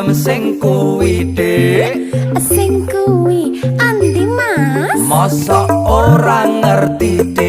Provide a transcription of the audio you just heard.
Ayam sing kuwi, Dik. Sing kuwi andi, Mas? Mosok ora ngerti, Dik?